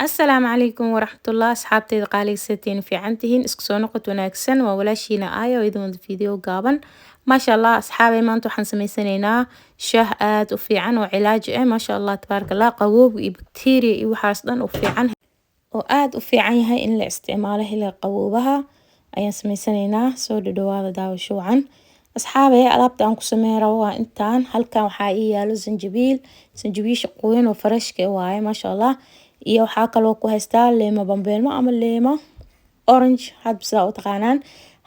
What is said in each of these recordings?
Asalaamu calaykum waraxmatullah asxaabteyda qaaliga seetiin fiican tihiin isku soo noqod wanaagsan waa walaashiina aayo oo idin wada video gaaban. Maasha allah asxaabay, maanta waxaan sameysanaynaa shaah aad u fiican oo cilaaj ah. Maasha allah tabaaraka allah, qabowga iyo bakteeriya iyo waxaas dhan u fiican oo aad u fiican yahay in la isticmaalo xilliga qaboobaha ayaan sameysanaynaa. Soo dhadhawaada, daawasho wacan asxaabay. Alaabta aan ku sameyn rabo waa intaan. Halkan waxaa ii yaalo sanjabiil, sanjabiisha qoyan oo freshka waaye, maasha allah. Iyo waxaa kaloo ku haystaa leemo bambeelmo ama leemo orange, hadba sidaa u taqaanaan.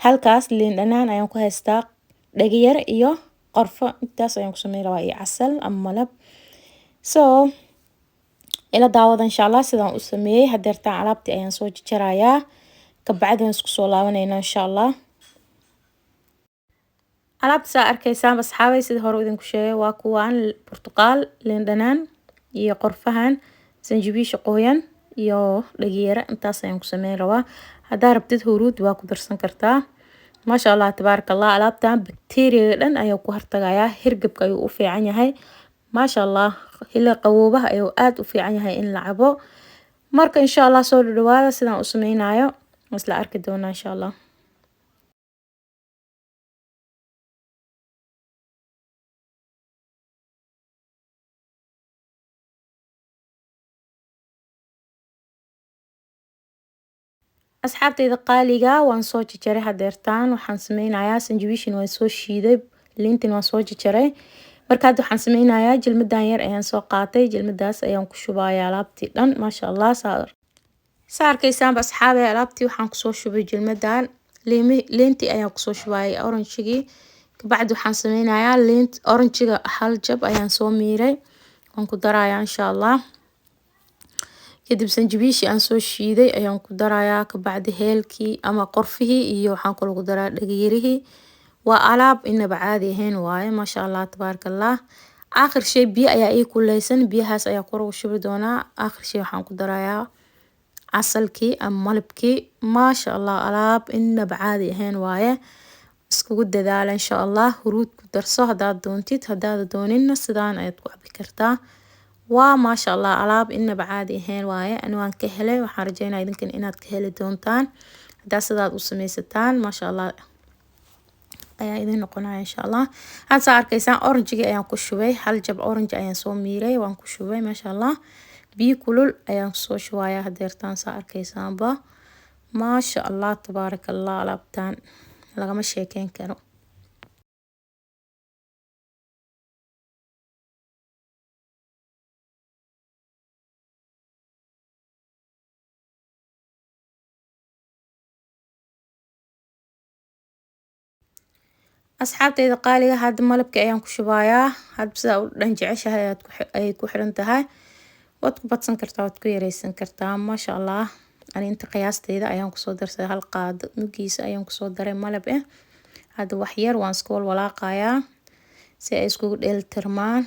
Halkaas liin dhanaan ayaan ku haystaa, dhagiyar iyo qorfo. Intaas ayaan ku sameyn rabaa iyo casal ama malab. So ila daawada insha allah sidaan u sameeyey. Hadeertaan alaabtii ayaan soo jajarayaa, kabacdi waan isku soo laabaneynaa insha allah. Alaabta saa arkaysaan asxaabay, sida hore idinku sheegay, waa kuwaan: burtuqaal, liin dhanaan iyo qorfahan, sanjabiisha qoyan iyo dhagiyara. Intaas ayaan ku sameyn rabaa. Haddaa rabtid huruud waa ku darsan kartaa. Maasha allah tabaaraka allah, alaabtan bakteeriyada dhan ayuu ku hortagayaa, hirgabka ayuu u fiican yahay. Maasha allah, xilliga qaboobaha ayuu aad u fiican yahay in la cabo. Marka insha allah soo dhadhawaada, sidaan u sameynayo isla arki doonaa insha allah. Asxaabteyda qaaliga, waan soo jajaray. Hadeertaan waxaan sameynayaa sanjabiishin waan soo shiiday, liintin waan soo jajaray. Marka hadda waxaan sameynayaa jilmadan yar ayaan soo qaatay, jilmadaas ayaan ku shubayaa alaabtii dhan. Maasha allah, saa arkaysaanba asxaabay, alaabtii waxaan kusoo shubay jilmadan. Liintii ayaan kusoo shubayay, orangegii. Kabacdi waxaan sameynayaa liint orangega hal jab ayaan soo miiray, waan ku darayaa insha allah. Kadib sanjabiishii aan soo shiiday ayaan ku darayaa, kabacdi heelkii ama qorfihii iyo waxaan kaloo ku darayaa dhagiyarihii. Waa alaab inaba caadi ahayn waaye, maasha allah tabaaraka allah. Aakhir shay biyo ayaa ii kuleysan, biyahaas ayaa kor ugu shubi doonaa. Aakhir shay waxaan ku darayaa casalkii ama malabkii. Maasha allah, alaab inaba caadi ahayn waaye, iskugu dadaala insha allah. Huruud ku darso haddaad doontid, haddaad dooninna sidaan ayaad ku cabi kartaa. Waa maasha allah, alaab inaba caadi ahayn waaye. Ani waan ka helay, waxaan rajeynaya idinkan inaad ka heli doontaan haddaa sidaad u sameysataan. Maasha allah ayaa idin noqonaya insha allah. Hadda saa arkaysaan orangegii ayaan ku shubay, hal jab orange ayaan soo miiray, waan ku shubay, maasha allah. Biyo kulul ayaan kusoo shubayaa hadeertaan, saa arkaysaanba. Maasha allah tabaaraka allah, alaabtan lagama sheekeyn karo. Asxaabteyda qaaliga, hadda malabka ayaan ku shubayaa. Hadba sidaa u dhan jeceshahay ayay ku xiran tahay, waad ku badsan kartaa, waad ku yareysan kartaa. Maasha allah, ani inta qiyaasteyda ayaan kusoo darsaday, hal qaado nugiisa ayaan kusoo daray malab eh. Hadda wax yar waan isku walwalaaqayaa si ay iskugu dheelitirmaan.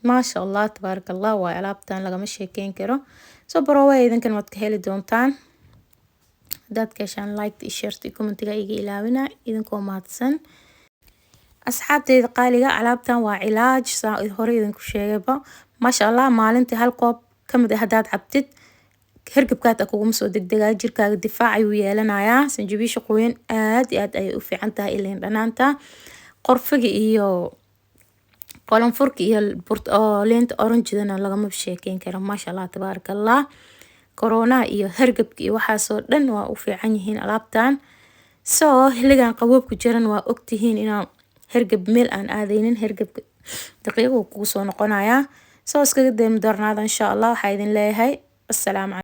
Maasha allah tabaaraka allah, waa alaabtan lagama sheekeyn karo. Soo baroowe, idinkan waad ka heli doontaan. Haddaad ka heshaan, like iyo share iyo commentiga iga ilaawina, idinkoo mahadsan. Asxaabteyda qaaliga, alaabtan waa cilaaj, saa hore idinku sheegayba. Maasha allah, maalintii hal koob kamid ah haddaad cabtid, hergabkaata kuguma soo degdegaya, jirkaaga difaac ayuu yeelanayaa. Sanjabiisha qoyan aad iyo aad ayay u fiican tahay, ileen dhanaanta, qorfiga iyo qolanfurka iyo liinta orangedana lagama sheekeyn karo. Maasha allah tabaaraka allah, koronaha iyo hergabka iyo waxaasoo dhan waa u fiican yihiin alaabtan. So xilligan qaboobku jiran waa ogtihiin inaan hergab meel aan aadeynin, hergabka daqiiq uu kugu soo noqonayaa. Soo iskaga deemi darnaada insha allah. Waxaa idin leeyahay assalaamu.